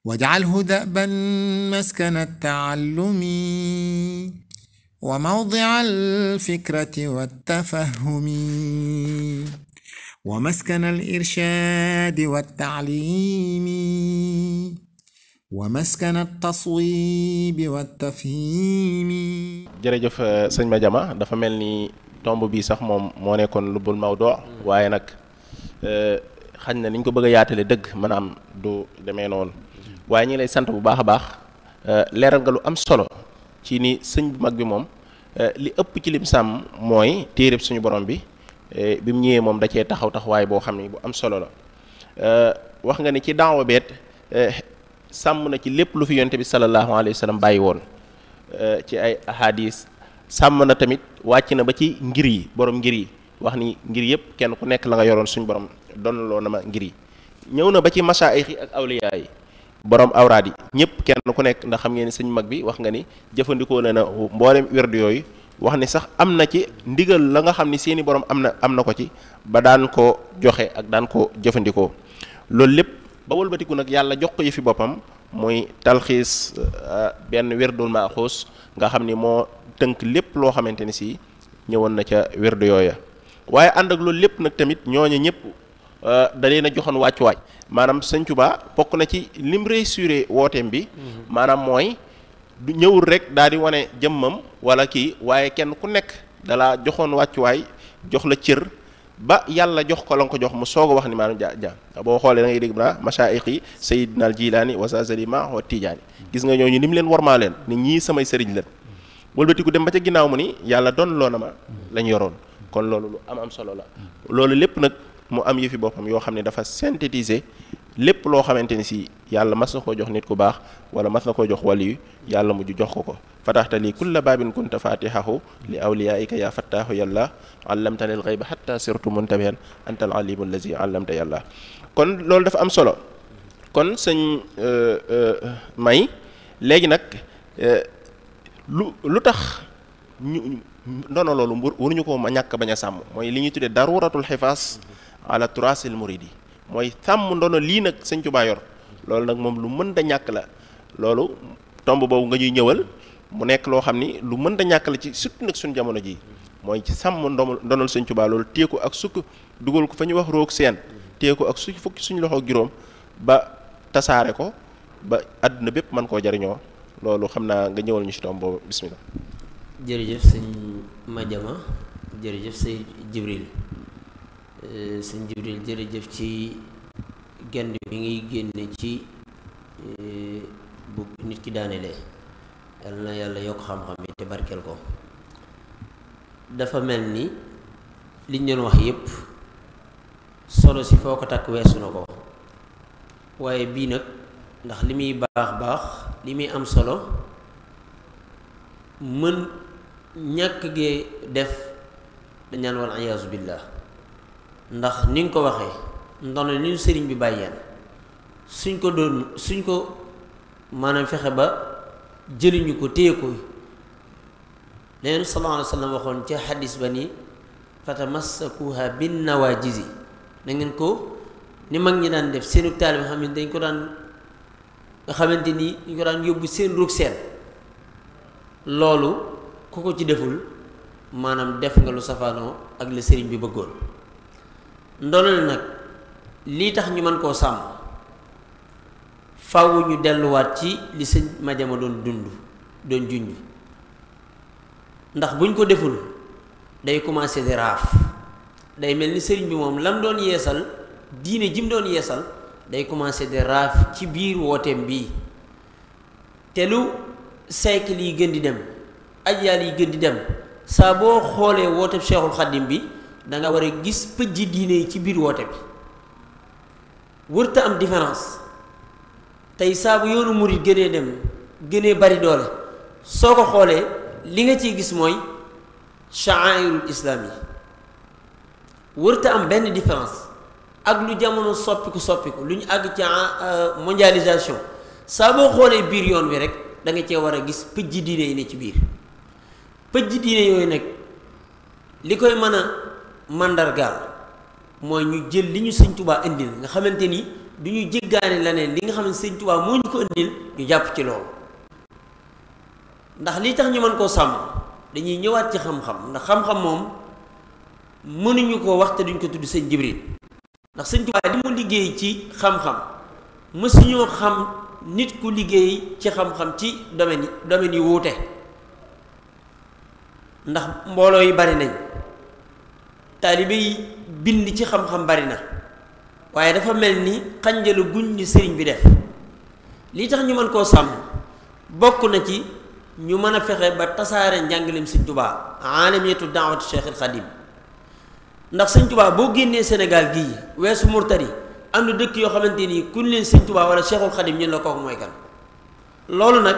واجعله دأبا مسكن التعلم وموضع الفكرة والتفهم ومسكن الإرشاد والتعليم ومسكن التصويب والتفهيم. jërëjëf sëñ Madiama dafa mel ni tomb bii sax moom moo nekkoon lubbul mawdu waaye nag xañ na ni ñu ko bëgg a yaatale dëgg maanaam du demee noonu waaye ñu ngi lay sant bu baax a baax leeral nga lu am solo ci ni sëñ bu mag bi moom li ëpp ci lim sàmm mooy téereb suñu borom bi bi mu ñëwee moom da cee taxaw taxawaay boo xam ni bu am solo la wax nga ni ci daawa beet sàmm na ci lépp lu fi yonte bi sallallahu alayhi wa sallam bàyyi woon ci ay ahadis sàmm na tamit wàcc na ba ci ngir yi borom ngir yi wax ni ngir yëpp kenn ku nekk la nga yoroon suñu borom donaloo na ma ngir yi ñëw na ba ci masaayix yi ak awliya yi borom awraad yi ñëpp kenn ku nekk ndax xam ngeen ni sëñ mag bi wax nga ni jëfandikoo na mboolem werdu yooyu wax ni sax am na ci ndigal la nga xam ni seeni borom am na ko ci ba daan ko joxe ak daan ko jëfandikoo loolu lépp ba wëlbatiku nag yàlla jox ko yëfi boppam muy talxiis benn werdul maaxuus nga xam ni moo tënk lépp loo xamante ni si ñëwoon na ca werdu yooya waaye ànd ak loolu lépp nag tamit ñooñu ñëpp da leen a joxoon wàccuwaay maanaam sëñ Tuubaa bokk na ci lim réussir wooteem bi maanaam mooy du ñëwul rek daal di wane jëmmam wala kii waaye kenn ku nekk dalaa joxoon wàccuwaay jox la cër ba yàlla jox ko la nga ko jox mu soog a wax ni maanaam boo xoolee da ngay dégg na masaayix yi Sayyidina al Jilaani wa Zazali ma wa Tijaani gis nga ñooñu ni mu leen warmaa leen ni ñii samay sëriñ leen wëlbatiku dem ba ca ginnaaw mu ni yàlla doon loo na ma lañ yoroon kon loolu lu am solo la loolu lépp nag mu am yëfi boppam yoo xam ne dafa synthétiser lépp loo xamante ni si yàlla mas na koo jox nit ku baax wala mas na koo jox waliyu yàlla mujj jox ko fataxta lii kulla baabin kunta fatihahu li awliyaika ya fattaahu yàlla allamtani al ghayba hatta sirtu muntabihan anta al alimu allazi allamta yàlla kon loolu dafa am solo kon sëñ may léegi nag lu tax ñu ndono loolu waruñu ko ma ñàkk bañ a sàmm mooy li ñuy tuddee daruratul xifaas ala turasil muridi mooy sàmm ndono lii nag sëñ Tuubaa yor loolu nag moom lu mën da ñàkk la loolu tomb boobu nga ñuy ñëwal mu nekk loo xam ni lu mën da ñàkk la ci surtout nag suñu jamono ji mooy ci sàmm ndonol sëñ Tuubaa loolu téye ko ak sukk dugal ko fa ñu wax roog seen téye ko ak fukki suñu loxo ak juróom ba tasaare ko ba àdduna bépp mën koo jariñoo loolu xam naa nga ñëwal ñu ci tomb boobu bismillah. jërëjëf sëñ Madiama jërëjëf sëñ Jibril sëñ Jibril jërëjëf ci genn bi ngay génne ci bu nit ki daanelee yal na yàlla yokk xam-xam yi te barkeel ko dafa mel ni liñ doon wax yépp solo si foo ko takk weesu na ko waaye bii nag ndax li muy baax li muy am solo mën ñàkk gee def dañaan wal iyaazu billah ndax ni nga ko waxee ndono li ñu sëriñ bi bàyyeen suñ ko maanaam fexe ba jëliñu ko téye ko leen sallallahu alayhi wa sallam waxoon ca xadis ba ni fatamassakuha bin nawaajizi da ngeen ko ni mag ñi daan def seenu taalibe xam ne dañ ko daan nga xamante ni ñu ko daan yóbbu seen ruug seen loolu ku ko ci deful maanaam def nga lu safaanoo ak la sëriñ bi bëggoon ndonal nag lii tax ñu mën koo sàmm faaw ñu delluwaat ci li sëñ Madiama doon junj ndax buñ ko deful day commencé di raaf day mel ni sëriñ bi moom lam doon yeesal diine jim doon yeesal day commencé di raaf ci biir wooteem bii te lu siècle yi gën di dem ajyaal yi gën di dem saa boo xoolee wooteeb Cheikhul Khadim bi da nga war a gis pëjji diine yi ci biir woote bi wërta am différence tey saa bu yoonu murid gënee dem gënee bari doole soo ko xoolee li nga ciy gis mooy sha'airul islam yi wërta am benn différence ak lu jamono soppiku lu ñu àgg ci mondialisation saa boo xoolee biir yoon wi rek da nga cee war a gis pëjji diine yi ne ci biir pëjji diine yooyu nag li koy mën a màndargaal mooy ñu jël li ñu sëñ Tuubaa indil nga xamante ni du ñu jéggaane leneen li nga xam ne sëñ Tuubaa moo ñu ko indil ñu jàpp ci loolu. ndax li tax ñu mën koo sàmm dañuy ñëwaat ci xam-xam, ndax xam-xam moom mënuñu koo wax te duñ ko tudd sëñ Jibril. ndax sëñ Tuubaa li mu liggéey ci xam-xam mësuñoo xam nit ku liggéey ci xam-xam ci domaine yi wuute. ndax mbooloo yi bari nañ, taalibe yi bind ci xam-xam bari na, waaye dafa mel ni xanjalu guñ ñu sëriñ bi def. li tax ñu mën koo sàmm bokk na ci ñu mën a fexe ba tasaare njàngaleem sëñ Tuubaa aalamiyatu daawatu Cheikh al Xadim. ndax sëñ Tuubaa boo génnee Sénégal gii weesu Murtani am na dëkk yoo xamante ni kuñ leen sëñ Tuubaa wala Cheikhul Xadim ñun la kooku mooy kan. loolu nag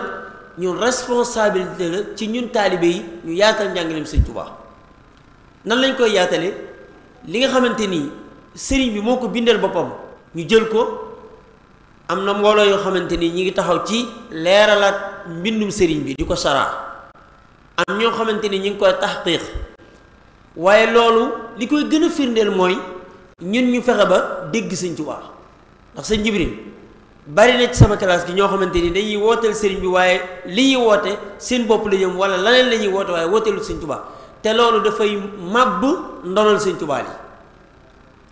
ñun responsabilité la ci ñun taalibe yi ñu yaatal njàngaleem sëñ Tuubaa. nan lañ koy yaatale? li nga xamante ni sëriñ bi moo ko bindal boppam ñu jël ko. am na mbooloo yoo xamante ni ñi ngi taxaw ci leeralaat mbindum sëriñ bi di ko saraa, am ñoo xamante ni ñi ngi koy taxqiq. waaye loolu li koy gën a firndeel mooy ñun ñu fexe ba dégg sëñ Tuubaa. ndax sëñ Jibril bari na ci sama classe gi ñoo xamante ni dañuy wooteel sëriñ bi waaye li ñuy woote seen bopp la jëm wala laneen la ñuy woote waaye wooteelu sëñ Tuubaa, te loolu dafay màbb ndonal sëñ Tuubaa li.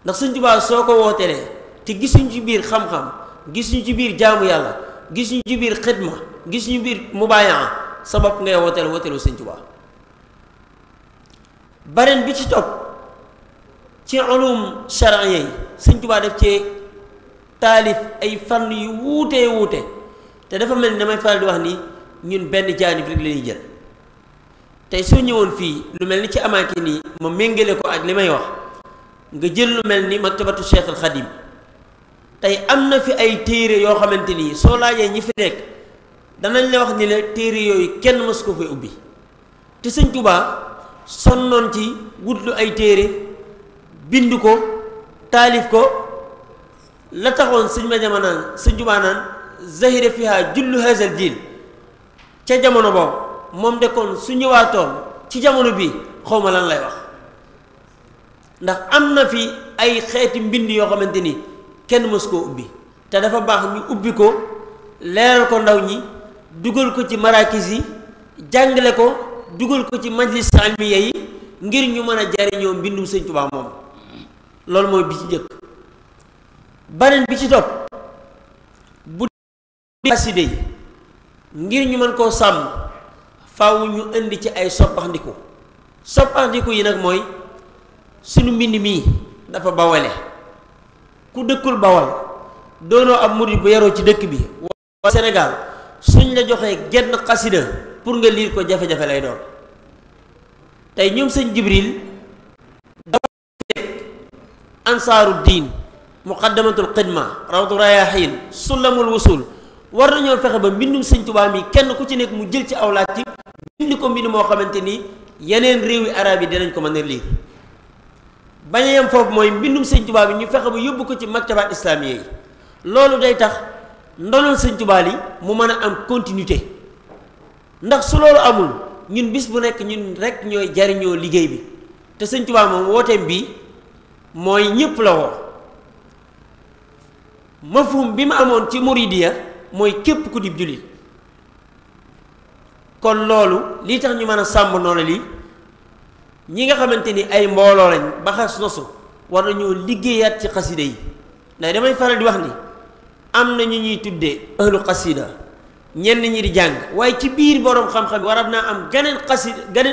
ndax sëñ Tuubaa soo ko wootelee te gisuñ ci biir xam-xam, gis ñu ci biir jaamu yàlla, gis ñu ci biir xidma, gis ñu biir mubaayaa, sa bopp ngay wooteelu sëñ Tuubaa. beneen bi ci topp ci ulum shar'iyya yi sëñ Tuubaa def ci taalif ay fànn yu wuute te dafa mel ni damay faral di wax ni ñun benn jaanib rek la ñuy jël. tey soo ñëwoon fii lu mel ni ci amaaki nii ma méngale ko ak li may wax, nga jël lu mel ni maktabatu Cheikh al Xadim. tey am na fi ay téere yoo xamante ni soo laajee ñi fi nekk danañ la wax ni la téere yooyu kenn mës ko fay ubbi, te sëñ Tuubaa sonnoon ci wutlu ay téere bind ko taalif ko. la taxoon sëñ Madiama naan sëñ Tuubaa naan zahira fiha jullu hazal jiil ca jamono boobu, moom de kon su ñëwaatoon ci jamono bi xawma lan lay wax. ndax am na fi ay xeeti mbind yoo xamante ni kenn mës koo ubbi, te dafa baax ñu ubbi ko leeral ko ndaw ñi, dugal ko ci marakis yi, jàngale ko, dugal ko ci majlis almiya yi ngir ñu mën a jariñoo mbindum sëñ Tuubaa moom. loolu mooy bi ci njëkk. beneen bi ci topp bu xaside yi ngir ñu mën koo sàmm faaw ñu indi ci ay soppaxndiku yi nag mooy sunu mbind mii dafa bawale. ku dëkkul bawal doonoo ab murid bu yaroo ci dëkk bi waa Sénégal suñ la joxee genn xasida pour nga liir ko jafe-jafe lay doon. tey ñoom sëñ Jibril dafa fekk ansaaru diin, muqaddamatul xidma, rawdu rayahin, sulamul wusul, war nañoo fexe ba mbindum sëñ Tuubaa mi kenn ku ci nekk mu jël ci aw laaj ci bind ko mbind moo xamante ni yeneen réewi arab yi dinañ ko mën a liir. bañ a yem foofu mooy mbindum sëñ Tuubaa bi ñu fexe ba yóbbu ko ci maktabaat islaamiya yi. loolu day tax ndonol sëñ Tuubaa li mu mën a am continuité. ndax su loolu amul ñun bis bu nekk ñun rek ñooy jariñoo liggéey bi, te sëñ Tuubaa moom wooteem bi mooy ñëpp la woo. mafhum bi ma amoon ci muridiya mooy képp ku dib jullit. kon loolu lii tax ñu mën a sàmm noonu li ñi nga xamante ni ay mbooloo lañ ba xas nosu war nañoo liggéeyaat ci xasida yi. ndax damay faral di wax ni am na ñu ñuy tuddee ahlu xasida, ñenn ñi di jàng, waaye ci biir boroom xam-xam bi war naa am ganeen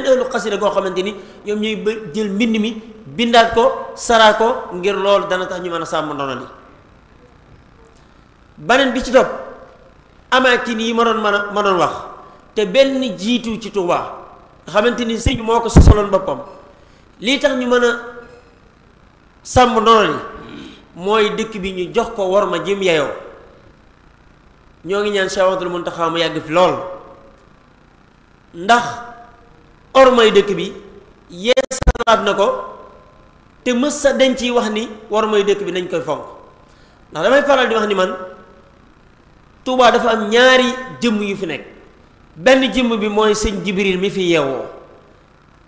ahlu xasida goo xamante ni ñoom ñuy jël mbind mi bindaat ko saraa ko ngir loolu dana tax ñu mën a sàmm ndono li. beneen bi ci topp amaakin yi ma doon wax te benn jiitu ci Tuubaa nga xamante ni sëñ bi moo ko sosaloon boppam. lii tax ñu mën a sàmm ndono li mooy dëkk bi ñu jox ko war ma jëm yayoo. ñoo ngi ñaan Cheikh Ahmadul Muntaxa mu yàgg fi lool, ndax ormay dëkk bi yeesalaat na ko te mës sa denc yi wax ni ormay dëkk bi nañ koy fonk. ndax damay faral di wax ni man Tuubaa dafa am ñaari jëmm yu fi nekk. benn jëmm bi mooy sëñ Jibril mi fi yeewoo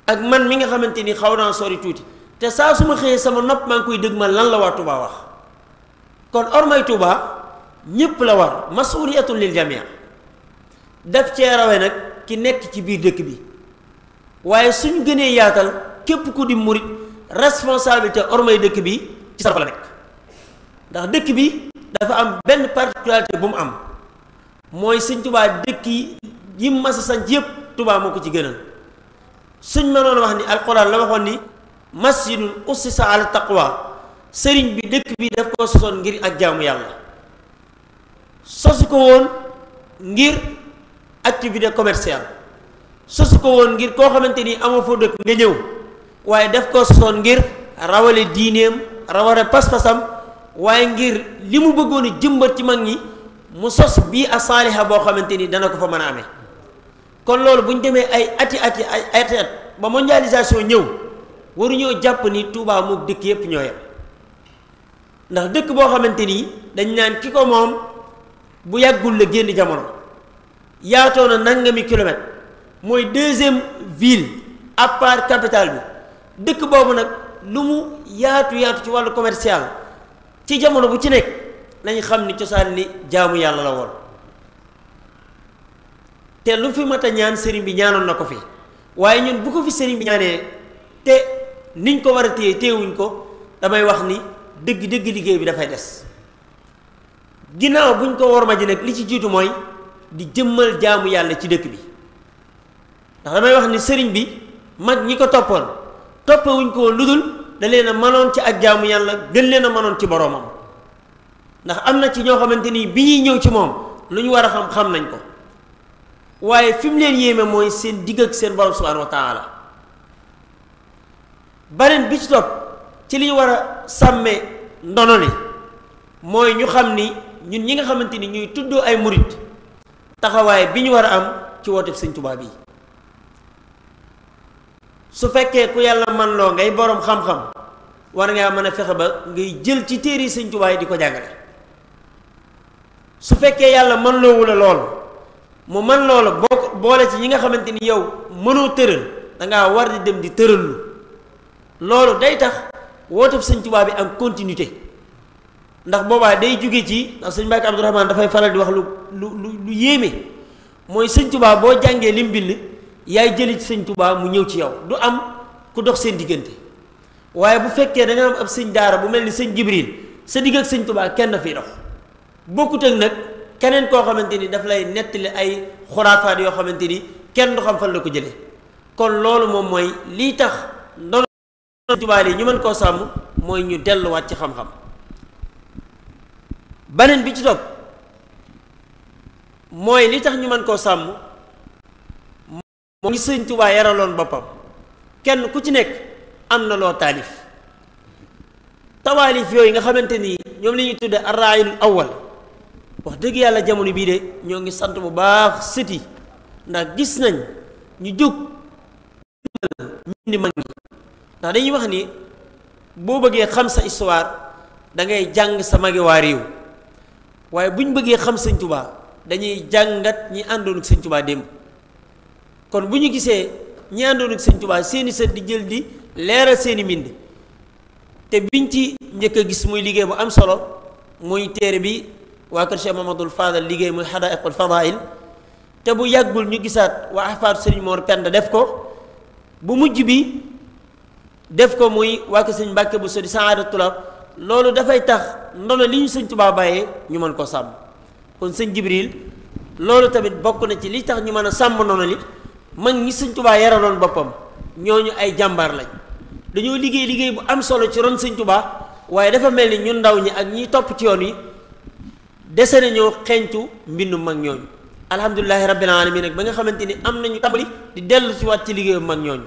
ak man mi nga xamante ni xaw naa sori tuuti, te saa su ma xëyee sama nopp maa ngi koy dëgg ma lan la waa Tuubaa wax. kon ormay Touba ñépp la war masuliyatun lil jamii daf cee rawe nag ki nekk ci biir dëkk bi waaye suñ gënee yaatal képp ku di murit responsabilité ormay dëkk bi ci sa la nekk ndax dëkk bi dafa am benn particularité bu mu am mooy Sëñ Touba dëkk yi mas a sanc yépp Touba moo ko ci gënal suñ mënoon wax ni alxuraan la waxoon ni masjidun ussisa ala taqwa sëriñ bi dëkk bi daf ko sosoon ngir ak jaamu yàlla sosu ko woon ngir activité commerciale sosu ko woon ngir koo xamante ni amoo foo dëkk nga ñëw waaye daf ko sosoon ngir rawale diineem rawale pas-pasam waaye ngir li mu bëggoon a jëmbat ci mag ñi mu sos bii a saaliha boo xamante ni dana ko fa mën a amee kon loolu bu ñu demee ay ati at ba mondialisation ñëw waruñoo jàpp ni Touba mook dëkk yépp ñoo yem ndax dëkk boo xamante ni dañ naan ki ko moom bu yàggul la génn jamono yaatoo na nangami kilomètre mooy deuxième ville à part capitale bi dëkk boobu nag lu mu yaatu ci wàllu commercial ci jamono bu ci nekk nañ xam ni cosaan li jaamu yàlla la woon te lu fi mat a ñaan sëriñ bi ñaanoon na ko fi waaye ñun bu ko fi sëriñ bi ñaanee te niñ ko war a téye téewuñ ko damay wax ni dëgg liggéey bi dafay des ginnaaw buñ ko worma ji nag li ci jiitu mooy di jëmmal jaamu yàlla ci dëkk bi ndax damay wax ni sëriñ bi mag ñi ko toppoon toppewuñ ko lu dul da leen a mënoon ci ak jaamu yàlla gën leen a mënoon ci boroomam ndax am na ci ñoo xamante ni bi ñuy ñëw ci moom lu ñu war a xam nañ ko waaye fi mu leen yéeme mooy seen digg ak seen borom subhanahu wa taala beneen bi ci topp ci li ñu war a sàmmee ndono li mooy ñu xam ni ñun ñi nga xamante ni ñuy tuddoo ay murit taxawaay bi ñu war a am ci wooteef Sëñ Tuubaa bi su fekkee ku yàlla man loo ngay boroom xam-xam war ngaa mën a fexe ba ngay jël ci téere Sëñ Tuubaa yi di ko jàngale su fekkee yàlla man loowu la loolu mu man loola boo boole ci ñi nga xamante ni yow mënoo tëral dangaa war di dem di tërallu loolu day tax wooteef Sëñ Tuubaa bi am continuité ndax boobaa day jóge ci ndax sëñ Mbàkke Abdourahmane dafay faral di wax lu yéeme mooy Sëñ Tuubaa boo jàngee lim bind yaay jëli ci Sëñ Tuubaa mu ñëw ci yow du am ku dox seen diggante waaye bu fekkee da nga am ab sëñ daara bu mel ni sëñ Jibril sa digg ak Sëñ Tuubaa kenn fiy dox bokkut ak nag keneen koo xamante ni daf lay nettali ay xuraafaat yoo xamante ni kenn du xam fan la ko jëlee kon loolu moom mooy lii tax ndono Sëñ Tuubaa yi ñu mën koo sàmm mooy ñu delluwaat ci xam-xam beneen bi ci topp mooy li tax ñu mën koo sàmm moo ngi Sëñ Tuubaa yaraloon boppam kenn ku ci nekk am na loo taalif tawaalif yooyu nga xamante ni ñoom la ñuy tudde ar-raayul awwal wax dëgg yàlla jamono bii de ñoo ngi sant bu baax sëti ndax gis nañ ñu jóg ñi mag ñi ndax dañuy wax ni boo bëggee xam sa histoire da ngay jàng sa magi waa réew waaye bu ñu bëggee xam Sëñ Tuubaa dañuy jàngat ñi àndoon ak Sëñ Tuubaa démb kon bu ñu gisee ñi àndoon ak Sëñ Tuubaa seeni sët di jël di leeral seeni mbind te biñ ci njëkk a gis muy liggéey bu am solo muy téere bi waa kër Cheikh Mamadou Fadal liggéey muy Hadaa'iqul Fadaa'il te bu yàggul ñu gisaat waa ahfaadu Sëriñ Mor Penda def ko bu mujj bi def ko muy waa kër Sëñ Mbàkke bu sodi Saadatul Tulaab loolu dafay tax ndono li ñu Sëñ Tuubaa bàyyee ñu mën koo sàmm kon sëñ Jibril loolu tamit bokk na ci li tax ñu mën a sàmm ndono li mag ñi Sëñ Tuubaa yaraloon boppam ñooñu ay jàmbaar lañ dañoo liggéey bu am solo ci ron Sëñ Tuubaa waaye dafa mel ni ñun ndaw ñi ak ñiy topp ci yoon wi dese nañoo xeeñtu mbindum mag ñooñu alhamdulilahi rabbil alamin nag ba nga xamante ni am nañu tabali di dellu si waat ci liggéeyu mag ñooñu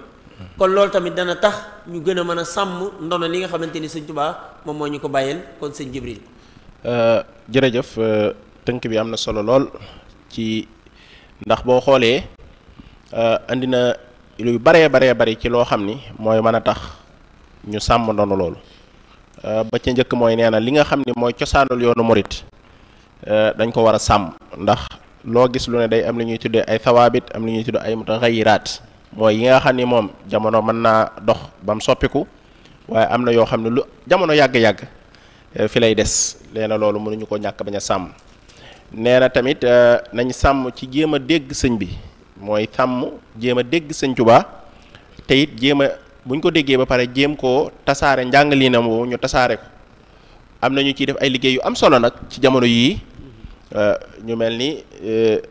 kon loolu tamit dana tax ñu gën a mën a sàmm ndono li nga xamante ni Sëñ Tuubaa moom moo ñu ko bàyyeel kon sëñ Jibril jërëjëf tënk bi am na solo lool ci ndax boo xoolee andi na lu baree bari ci loo xam ni mooy mën a tax ñu sàmm ndono loolu ba ca njëkk mooy nee na li nga xam ni mooy cosaanul yoonu murit dañ ko war a sàmm ndax loo gis lu ne day am li ñuy tuddee ay sawaabit am li ñuy tuddee ay mutaxayiraat mooy yi nga xam ni moom jamono mën naa dox ba mu soppiku waaye am na yoo xam ne lu jamono yàgg-yàgg fi lay des leena loolu mënuñu ko ñàkk bañ a sàmm. nee na tamit nañ sàmm ci jéem a dégg sëñ bi mooy sàmm jéem a dégg sëñ Tuubaa te it jéem a buñ ko déggee ba pare jéem koo tasaare njàngaliinam woowu ñu tasaare ko. am na ñu ciy def ay liggéey yu am solo nag ci jamono yii ñu mel ni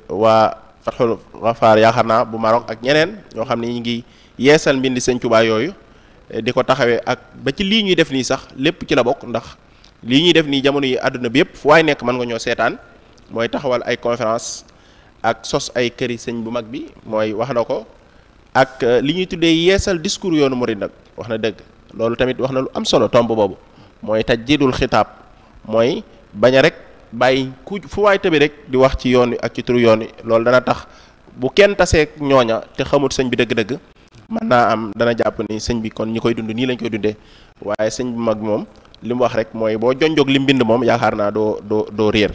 waa Fathul Ghafaar yaakaar naa bu Maroc ak ñeneen ñoo xam ne ñu ngi yeesal mbindi sëñ Tuubaa yooyu di ko taxawee ak ba ci lii ñuy def nii sax lépp ci la bokk ndax lii ñuy def nii jamono yi àdduna bi yëpp fu waay nekk mën nga ñoo seetaan mooy taxawal ay conférence ak sos ay këri sëñ bu mag bi mooy wax na ko ak li ñuy tuddee yeesal discours yoonu murid nag wax na dëgg loolu tamit wax na lu am solo tomb boobu mooy tajdiidul xitaab mooy bañ a rek bàyyi ku fu waay tëbi rek di wax ci yoon wi ak ci turu yoon wi loolu dana tax bu kenn taseeg ñooña te xamut sëñ bi dëgg-dëgg mën naa am dana jàpp ni sëñ bi kon ñi koy dund nii lañ koy dundee waaye sëñ bu mag moom li mu wax rek mooy boo jonjoog li mu bind moom yaakaar naa doo réer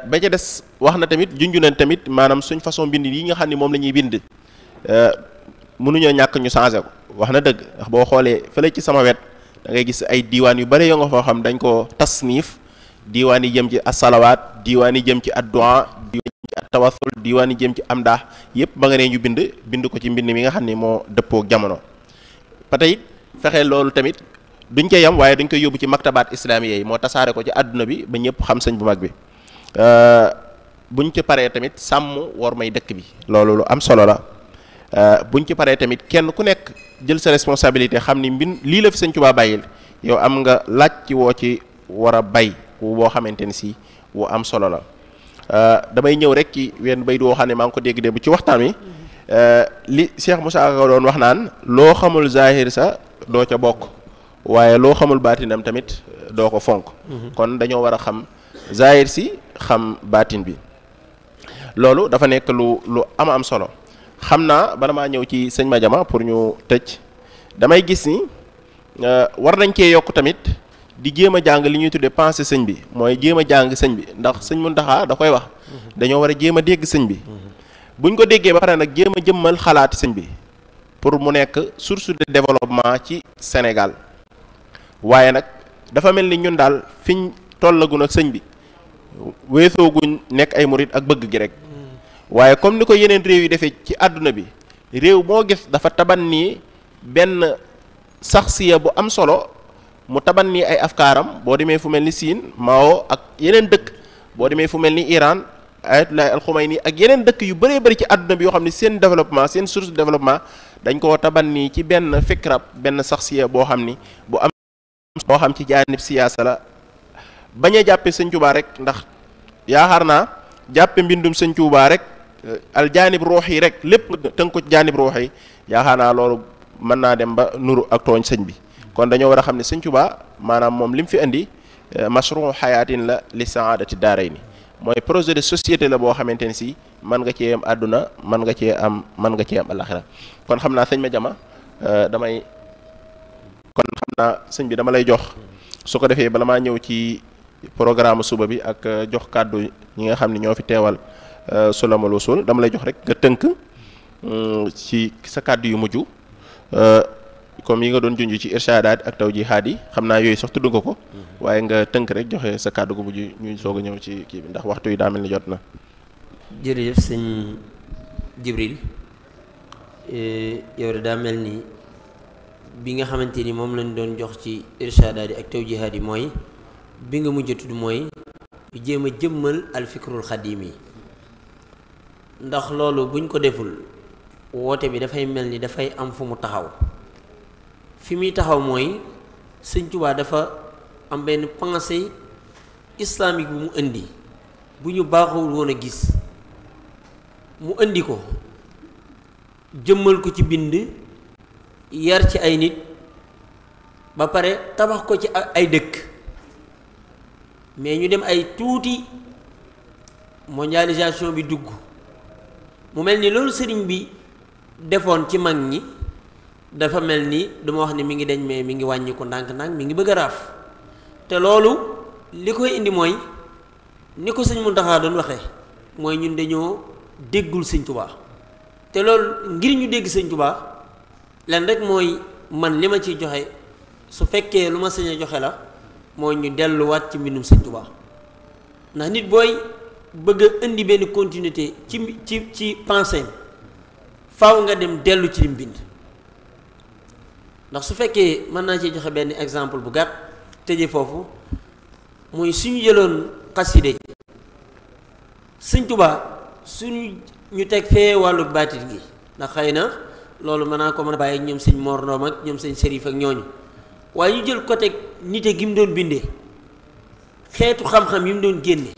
ba ca des wax na tamit junju na tamit maanaam suñ façon bind yi nga xam ne moom la ñuy bind mënuñoo ñàkk ñu changé ko wax na dëgg ndax boo xoolee fële ci sama wet da ngay gis ay diiwaan yu bëri yoo nga foo xam dañ ko tasniif diiwaan yi jëm ci asalawaat diiwaan yi jëm ci addu'a diiwaan yi jëm ci attawassul diiwaan yi jëm ci amdah yëpp ba nga ne ñu bind ko ci mbind mi nga xam ne moo dëppook jamono ba tey fexe loolu tamit duñ koy yam waaye dañ koy yóbbu ci maktabaat islamiya yi moo tasaare ko ci àdduna bi ba ñëpp xam sëñ bu mag bi buñ ci paree tamit sàmm war may dëkk bi loolu lu am solo la buñ ci paree tamit kenn ku nekk jël sa responsabilité xam ni lii la fi sëñ Tuubaa bàyyil yow am nga laaj ci woo ci war a bay boo xamante ni si wu am solo la damay ñëw rek ci wenn bay woo xam ne maa ngi ko dégg démb ci waxtaan wi li Cheikh Moussa Ka doon wax naan loo xamul zahir sa doo ca bokk waaye loo xamul baatinam tamit doo ko fonk kon dañoo war a xam zahir si xam baatin bi loolu dafa nekk lu am solo xam naa bala maa ñëw ci sëñ Madiama pour ñu tëj damay gis ni war nañ cee yokk tamit di jéem a jàng li ñuy tuddee pensée sëñ bi mooy jéem a jàng sëñ bi ndax sëñ Muntaxa da koy wax dañoo war a jéem a dégg sëñ bi buñ ko déggee ba pare nag jéem a jëmmal xalaati sëñ bi pour mu nekk source de développement ci Sénégal waaye nag dafa mel ni ñun daal fiñ tollagun ak sëñ bi weesooguñ nekk ay murit ak bëgg gi rek waaye comme ni ko yeneen réew yi defee ci àdduna bi réew moo gis dafa taban nii benn saxsiya bu am solo mu taban nii ay afkaaram boo demee fu mel ni Siin Mao ak yeneen dëkk boo demee fu mel ni Iran Ayatollah al-Khomeini ak yeneen dëkk yu bëree bëri ci àdduna bi yoo xam ne seen développement seen source de développement dañ koo taban nii ci benn fikrab benn saxsiya boo xam ni bu am boo xam ci jaanib siyaasa la bañ a jàppe sëñ Tuubaa rek ndax yaakaar naa jàppe mbindum sëñ Tuubaa rek al jaanib ruux yi rek lépp tënk ko ci jaanib ruux yi yaakaar naa loolu mën naa dem ba nuru ak tooñ sëñ bi kon dañoo war a xam ne sëñ Tuubaa maanaam moom li mu fi indi mashru xayaatin la li saadati daarayni mooy projet de société la boo xamante ne si mën nga cee am àdduna mën nga cee am alaxira kon xam naa sëñ Madiama sëñ bi dama lay jox su ko defee bala maa ñëw ci programme suba bi ak jox kàddu ñi nga xam ne ñoo fi teewal Sulamul Wusul dama lay jox rek nga tënk ci sa kàddu yu mujj comme yi nga doon junj ci irshadaat ak tawjihaat yi xam naa yooyu sax tudd nga ko waaye nga tënk rek joxe sa kàddu gu mujj ñuy soog a ñëw ci kii bi ndax waxtu yi daa mel ni jot na. jërëjëf sëñ Jibril yow de daa mel ni bi nga xamante ni moom lañ doon jox ci irshadaat yi ak tawjihaat yi mooy bi nga mujj tudd mooy jéem a jëmmal alfikrul xadim yi ndax loolu buñ ko deful woote bi dafay mel ni dafay am fu mu taxaw fi muy taxaw mooy sëñ Tuubaa dafa am benn pensée islamique bu mu indi bu ñu baaxul woon a gis mu indi ko jëmmal ko ci bind yar ci ay nit ba pare tabax ko ci ay dëkk mais ñu dem ay tuuti mondialisation bi dugg mu mel ni loolu sëriñ bi defoon ci mag ñi dafa mel ni duma wax ni mi ngi deñ mais mi ngi wàññi ko ndànk-ndànk mi ngi bëgg a raaf te loolu li koy indi mooy ni ko sëñ Muntaxa doon waxee mooy ñun dañoo déggul sëñ Tuubaa te loolu ngir ñu dégg sëñ Tuubaa len rek mooy man li ma ciy joxe su fekkee lu ma sañ a joxe la mooy ñu delluwaat ci mbindum Sëñ Tuubaa ndax nit booy bëgg a indi benn continuité ci pensée faaw nga dem dellu ci lim bind ndax su fekkee mën naa ci joxe benn exemple bu gàtt tëje foofu muy suñu jëloon xaside Sëñ Tuubaa suñu ñu teg fee wàllu baatit gi ndax xëy na loolu mën naa ko mën a bàyyi ñoom sëñ Mor Ndoom ak ñoom sëñ Serif ak ñooñu waaye ñu jël côté nite gi mu doon bindee xeetu xam-xam yi mu doon génne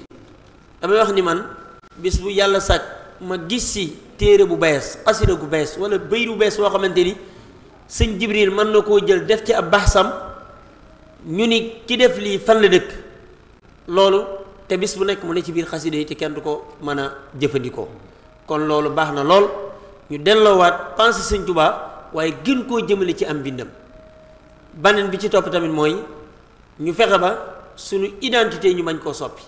damay wax ni man bis bu yàlla sàkk ma gis si téere bu bees xasida gu bees wala bëy bu bees boo xamante ni sëñ Jibril mën na koo jël def ci ab baxsam ñu ni ki def lii fan la dëkk loolu te bis bu nekk mu ne ci biir xasida yi te kenn du ko mën a jëfandikoo kon loolu baax na lool ñu delloowaat pensé Sëñ Tuubaa waaye gën koo jëmale ci am mbindam baneen bi ci topp tamit mooy ñu fexe ba suñu identité ñu bañ koo soppi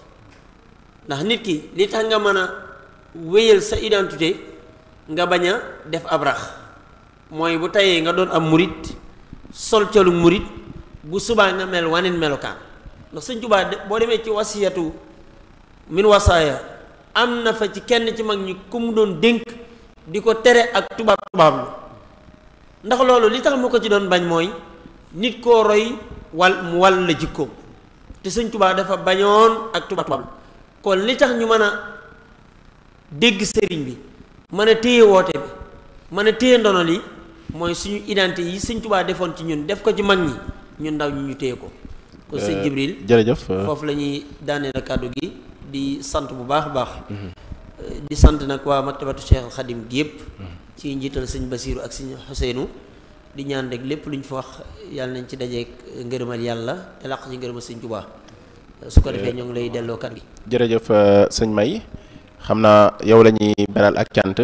ndax nit ki li tax nga mën a wéyal sa identité nga bañ a def ab rax mooy bu tayee nga doon am murit sol colu murit bu subaa nga mel waneen melokaan ndax Sëñ Tuubaa boo demee ci wasiyatu min wasaaya am na fa ci kenn ci mag ñi ku mu doon dénk di ko tere ak tubaab lu ndax loolu li tax mu ko ci doon bañ mooy nit koo roy mu wàll la jikkoom te Sëñ Tuubaa dafa bañoon ak tubaab kon li tax ñu mën a dégg sëriñ bi mën a téye woote bi mën a téye ndono li mooy suñu identité yi Sëñ Tuubaa defoon ci ñun def ko ci mag ñi ñun ndaw ñu téye ko kon sëñ Jibril jërëjëf foofu la ñuy daaneel a kàddu gi di sant bu baax a baax di sant nag waa maktabatu Cheikh al Xadim gi yëpp ci njiital sëñ Basiiru ak sëñ Xuseynu di ñaan rek lépp lu ñu fa wax yàlla nañ ci dajeek ngërëmal yàlla te làq ci ngërëmal sëñ Tuubaa su ko defee ñoo ngi lay delloo kàddu gi jërëjëf sëñ May xam naa yow la ñuy beral ak cant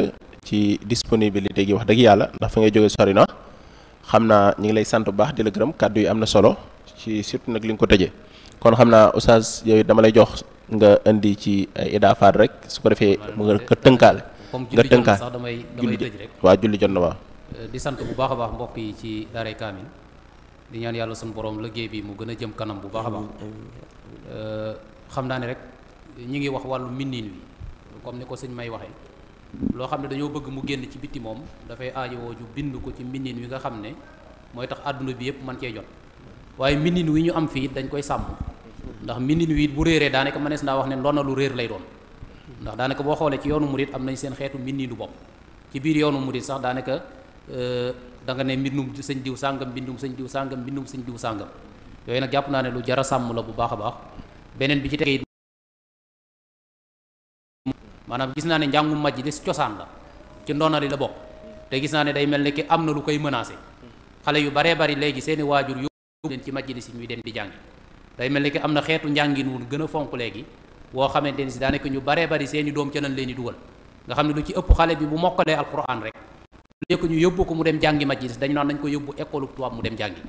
ci disponibilité gi wax dëgg yàlla ndax fa ngay jóge sori na xam naa ñu ngi lay sant bu baax di la gërëm kàddu yi am na solo ci surtout nag li nga ko tëjee kon xam naa oustaz yooyu dama lay jox nga indi ci ay idaafaat rek su ko defee mu nga tënkaale nga tënkaale sax damay tëj rek waa julli jot na waaw di sant bu baax a baax mbokk yi ci daaray kaamil di ñaan yàlla suñu borom liggéey bi mu gën a jëm kanam bu baax a baax xam naa ne rek ñi ngi wax wàllu mbindiin wi comme ni ko sëñ May waxee loo xam ne dañoo bëgg mu génn ci bitti moom dafay aajowoo ju bind ko ci mbindiin wi nga xam ne mooy tax àdduna bi yëpp mën cee jot waaye mbindiin wi ñu am fii dañ koy sàmm ndax mbindiin wi bu réeree daanaka mënees naa wax ne ndoona lu réer lay doon ndax daanaka boo xoolee ci yoonu murit am nañ seen xeetu mbindiinu bopp ci biir yoonu murit sax daanaka da nga ne mbindum sëñ diw sàngam mbindum sëñ diw sàngam mbindum sëñ diw sàngam yooyu nag jàpp naa ne lu jara sàmm la bu baax a baax beneen bi ci tegee maanaam gis naa ne njàngum majj des cosaan la ci ndoona li la bokk te gis naa ne day mel ne ki am na lu koy menacé xale yu baree bari léegi seeni waajur yóbbu leen ci majj li si ñuy dem di jàngi day mel ne ki am na xeetu njàngin wu gën a fonk léegi woo xamante ni si daanaka ñu baree bari seeni doom ca nañ leen di dugal nga xam ne lu ci ëpp xale bi bu mokkalee alquran rek léegi ñu yóbbu ko mu dem jàngi majj li dañu naan nañ ko yóbbu école tubaab mu dem jàngi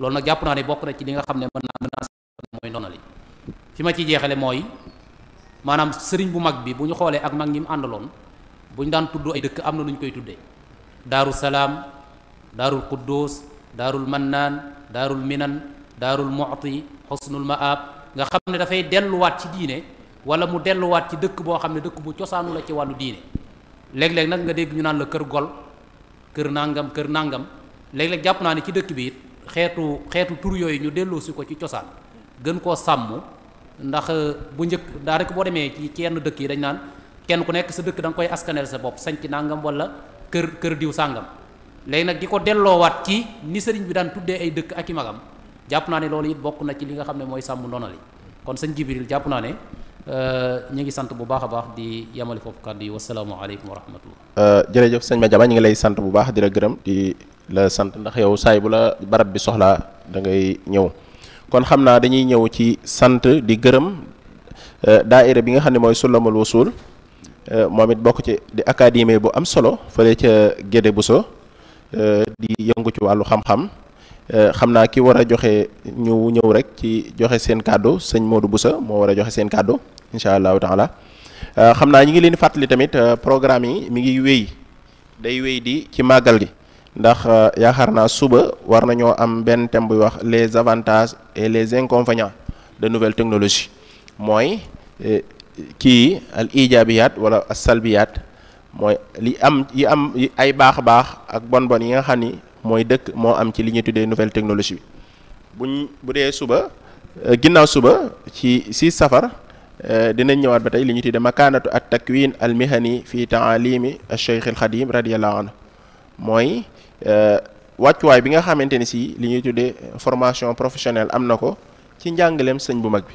loolu nag jàpp naa ne bokk na ci li nga xam ne mën naa menacé mooy ndoona li fi ma ci jeexale mooy maanaam sëriñ bu mag bi bu ñu xoolee ak mag ñi mu àndaloon bu ñu daan tudd ay dëkk am na lu ñu koy tuddee daaru salaam daarul quddus daarul mannaan daarul minan daarul mu'ti xusnul maab nga xam ne dafay delluwaat ci diine wala mu delluwaat ci dëkk boo xam ne dëkk bu cosaanu la ci wàllu diine léeg-léeg nag nga dégg ñu naan la kër gol kër nàngam léeg-léeg jàpp naa ne ci dëkk bi it xeetu tur yooyu ñu delloosi ko ci cosaan gën koo sàmm ndax bu njëkk daa rek boo demee ci yenn dëkk yi dañ naan kenn ku nekk sa dëkk da nga koy askaneel sa bopp sanc nangam wala kër diw sàngam léegi nag di ko delloowaat ci ni sëriñ bi daan tuddee ay dëkk ak i magam jàpp naa ne loolu it bokk na ci li nga xam ne mooy sàmm ndonali kon sëñ Jibril jàpp naa ne ñu ngi sant bu baax a baax di yamali foofu kàddu yi wasalaamaaleykum wa rahmatullah jërëjëf sëñ Madiama ñu ngi lay sant bu baax di la gërëm di la sant ndax yow saay bu la barab bi soxlaa da ngay ñëw kon xam naa dañuy ñëw ci sant di gërëm daaira bi nga xam ne mooy Sulamul Wusul moom it bokk ci di académie bu am solo fële ca Gédé Bousso di yëngu ci wàllu xam-xam xam naa ki war a joxe ñu ñëw rek ci joxe seen kàddu sëñ Modou Bousso moo war a joxe seen kàddu incha allahu taala xam naa ñi ngi leen di fàttali tamit programme yi mi ngi wéy day wéy di ci màggal gi ndax yaakaar naa suba war nañoo am benn thème buy wax les avantages et les inconvénients de nouvelles technologies mooy kii al ijabiyaat wala as salbiyaat mooy li am yi ay baax ak bon yi nga xam ni mooy dëkk moo am ci li ñuy tuddee nouvelle technologie bi bu dee suba ginnaaw suba ci 6 safar dinañ ñëwaat ba tey li ñu tuddee makaanatu at takwin al mihani fi taalimi al cheikh al xadim radiallahu anhu mooy wàccuwaay bi nga xamante ni si li ñuy tuddee formation professionnelle am na ko ci njàngaleem sëñ bu mag bi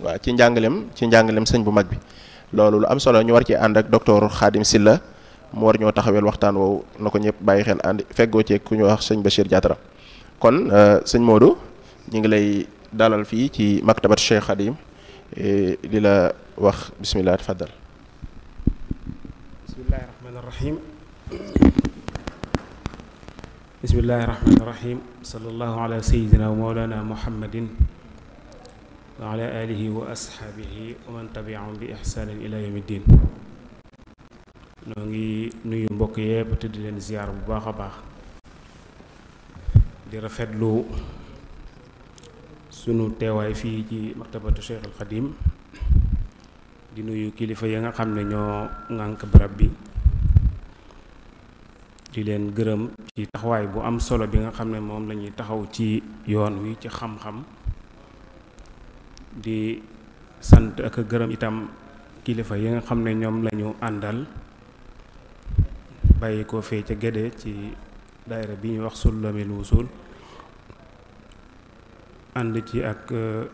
waaw ci njàngaleem sëñ bu mag bi loolu lu am solo ñu war ci ànd ak docteur Khadim Sylla mu war ñoo taxawel waxtaan woowu na ko ñëpp bàyyi xel ànd feggoo ci ku ñu wax sëñ Bachir Diatara kon sëñ Modou ñu ngi lay dalal fii ci maktabat Cheikh Khadim di la wax bismillah tafaddal. bismillahi rahmaani rahim bismillahi rahmaani rahim sallallahu ala sayyidina wa mawlana muhammadin wa ala alihi wa ashaabihi wa man tabi'ahum bi ihsaanin ila yawmi ddin. noo ngi nuyu mbokk yépp te di leen ziyaar bu baax a baax di rafetlu sunu teewaay fii ci maktabatu Cheikh al Xadim di nuyu kilifa yi nga xam ne ñoo ŋànk barab bi di leen gërëm ci taxawaay bu am solo bi nga xam ne moom lañuy taxaw ci yoon wi ci xam-xam di sant ak gërëm itam kilifa yi nga xam ne ñoom lañu àndal bàyyi ko fee ca Gédé ci daayira bi ñuy wax Sullamul Wusul ànd ci ak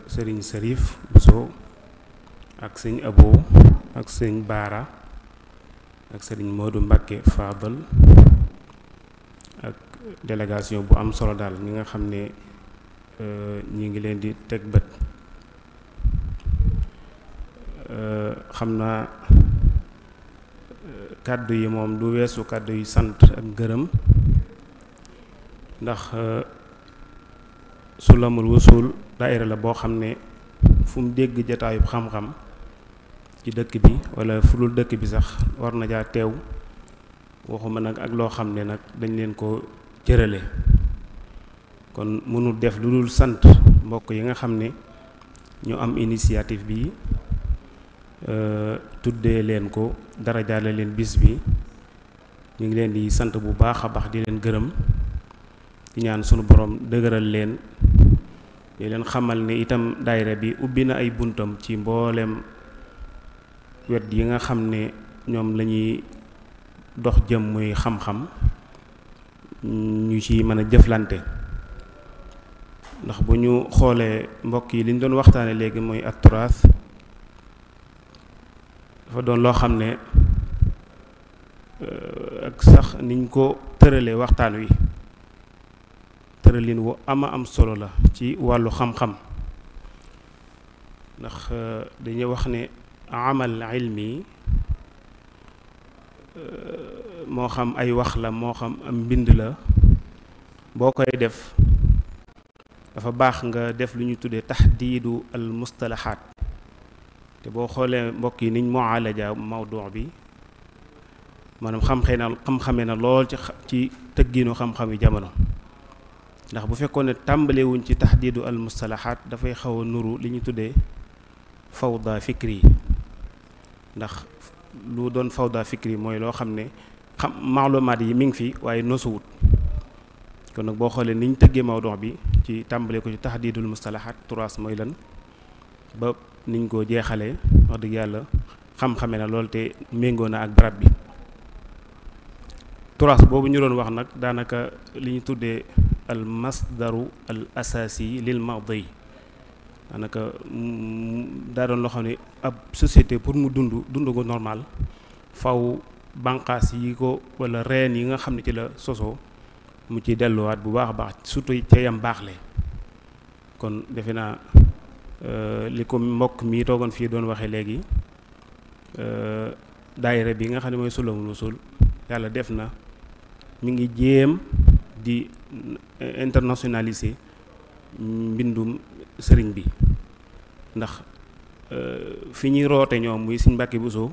sëriñ Serif Bousso ak sëñ Abo ak sëñ Baara ak sëriñ Modou Mbacké Fadal ak délégation bu am solo daal ñi nga xam ne ñi ngi leen di teg bët xam naa kàddu yi moom du weesu kàddu yi sant ak gërëm ndax Sullamul Wusul daayira la boo xam ne fu mu dégg jataayub xam-xam ci dëkk bi wala fu dul dëkk bi sax war na jaa teew waxuma nag ak loo xam ne nag dañ leen ko cërale kon mënul def lu dul sant mbokk yi nga xam ne ñu am initiative bi tuddee leen ko dara jaale leen bis bi ñu ngi leen di sant bu baax a baax di leen gërëm di ñaan sunu borom dëgëral leen di leen xamal ne itam daayira bi ubbi na ay buntam ci mboolem wet yi nga xam ne ñoom lañuy dox jëm muy xam-xam ñu ci mën a jëflante ndax bu ñu xoolee mbokk yi li ñu doon waxtaane léegi mooy at-turaas dafa doon loo xam ne ak sax niñ ko tëralee waxtaan wi tëralin wu am solo la ci wàllu xam-xam ndax dañuy wax ne amal ilmi moo xam ay wax la moo xam am mbind la boo koy def dafa baax nga def lu ñu tuddee taxdiidu al mustalahaat te boo xoolee mbokk yi niñ mualaja mawdu bi maanaam xam-xamee na lool ci tëgginu xam-xam yi jamono ndax bu fekkoon ne tàmbalewuñ ci taxdiidu al mustalahaat dafay xaw a nuru li ñu tuddee fawda fikri ndax lu doon fawda fikri mooy loo xam ne maalumaat yi mi ngi fi waaye nosuwut kon nag boo xoolee niñ tëggee mawdu bi ci tàmbale ko ci taxdiidul mustalahaat turaas mooy lan ba niñ ko jeexalee wax dëgg yàlla xam-xame na lool te méngoo na ak barab bi turaas boobu ñu doon wax nag daanaka li ñu tuddee al masdaru al asaasi lil madi daanaka daa doon loo xam ne ab société pour mu dund ko normal faw banqaas yi ko wala reen yi nga xam ne ci la sosoo mu ci delluwaat bu baax a baax surtout ca yam baaxle kon defe naa li ko mbokk mi toogoon fii doon waxee léegi daayira bi nga xam ne mooy Sullamul Wusul yàlla def na mi ngi jéem di internationaliser mbindum sëriñ bi ndax fi ñuy roote ñoom muy Sëriñ Mbàkke Buso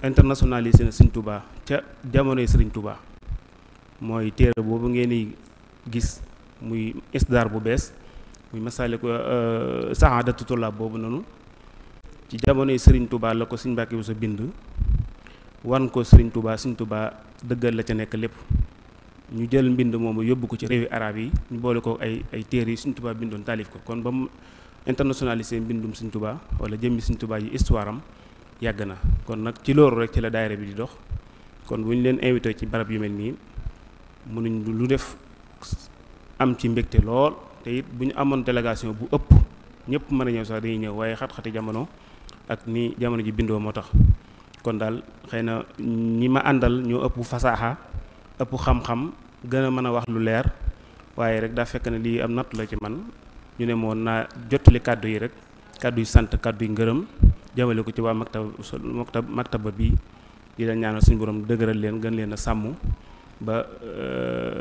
internationaliser na Sëriñ Tuubaa ca jamonoy Sëriñ Tuubaa mooy téere boobu ngeen di gis muy isdaar bu bees muy Masaalikul Saadatu Tullaab boobu noonu ci jamonoy Serigne Touba la ko Serigne Mbacké Bousso bind wan ko Serigne Touba dëggal la ca nekk lépp ñu jël mbind moomu yóbbu ko ci réewi arab yi ñu boole ko ay téere yi Serigne Touba bindoon taalif ko kon ba mu internationalisé mbindum Serigne Touba wala jëmmi Serigne Touba yi histoire am yàgg na kon nag ci loolu rek ci la daayira bi di dox kon bu ñu leen invité ci barab yu mel nii mënuñ lu def am ci mbégte lool te it bu ñu amoon délégation bu ëpp ñëpp mën a ñëw sax dañuy ñëw waaye xat-xati jamono ak ni jamono ji bindoo moo tax kon daal xëy na ñi ma àndal ñoo ëpp fasaaxa ëpp xam-xam gën a mën a wax lu leer waaye rek daa fekk ne lii am nattu la ci man ñu ne moon naa jottali kàddu yi rek kàddu yi sant kàddu yi ngërëm jëmale ko ci waa maktaba bi di la ñaanal suñu borom dëgëral leen gën leen a sàmm ba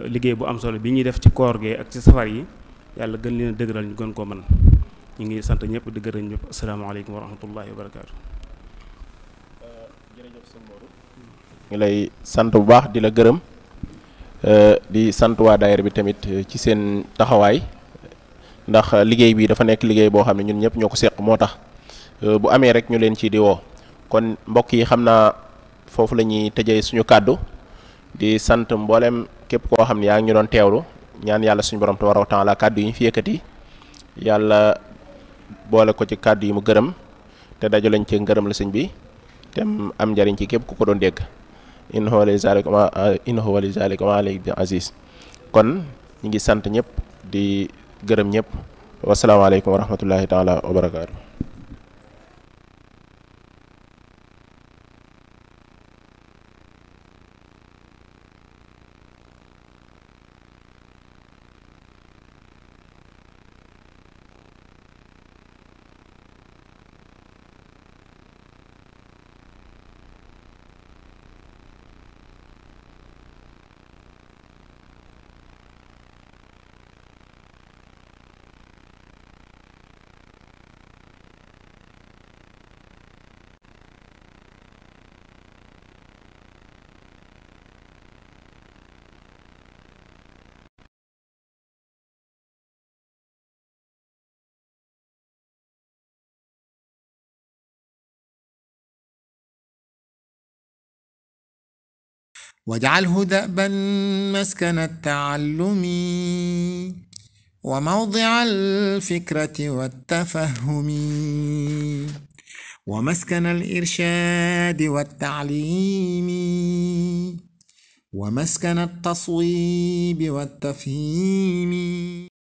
liggéey bu am solo bi ñuy def ci koor gee ak ci safar yi yàlla gën leen a dëgëral ñu gën koo mën ñu ngi sant ñëpp di gërëm ñëpp asalaamaaleykum wa rahmatullahi wa barakaatu. jërëjëf sëñ Modou ngi lay sant bu baax di la gërëm di sant waa daayira bi tamit ci seen taxawaay ndax liggéey bi dafa nekk liggéey boo xam ne ñun ñëpp ñoo ko seq moo tax bu amee rek ñu leen ci di woo kon mbokk yi xam naa foofu la ñuy tëjee suñu kàddu di sant mboolem képp koo xam ne yaa ngi ñu doon teewlu ñaan yàlla suñu borom tabaaraka wa taala kàddu yi ñu fi yëkkati yàlla boole ko ci kàddu yi mu gërëm te dajalañ ci ngërëm la sëñ bi te am njariñ ci képp ku ko doon dégg innahu wali zalika ma alayhi bi aziz kon ñu ngi sant ñëpp di gërëm ñëpp wasalaamaaleykum wa rahmatullahi taala wa barakaatu. واجعله دأبا مسكن التعلم وموضع الفكرة والتفهم ومسكن الإرشاد والتعليم ومسكن التصويب والتفهيم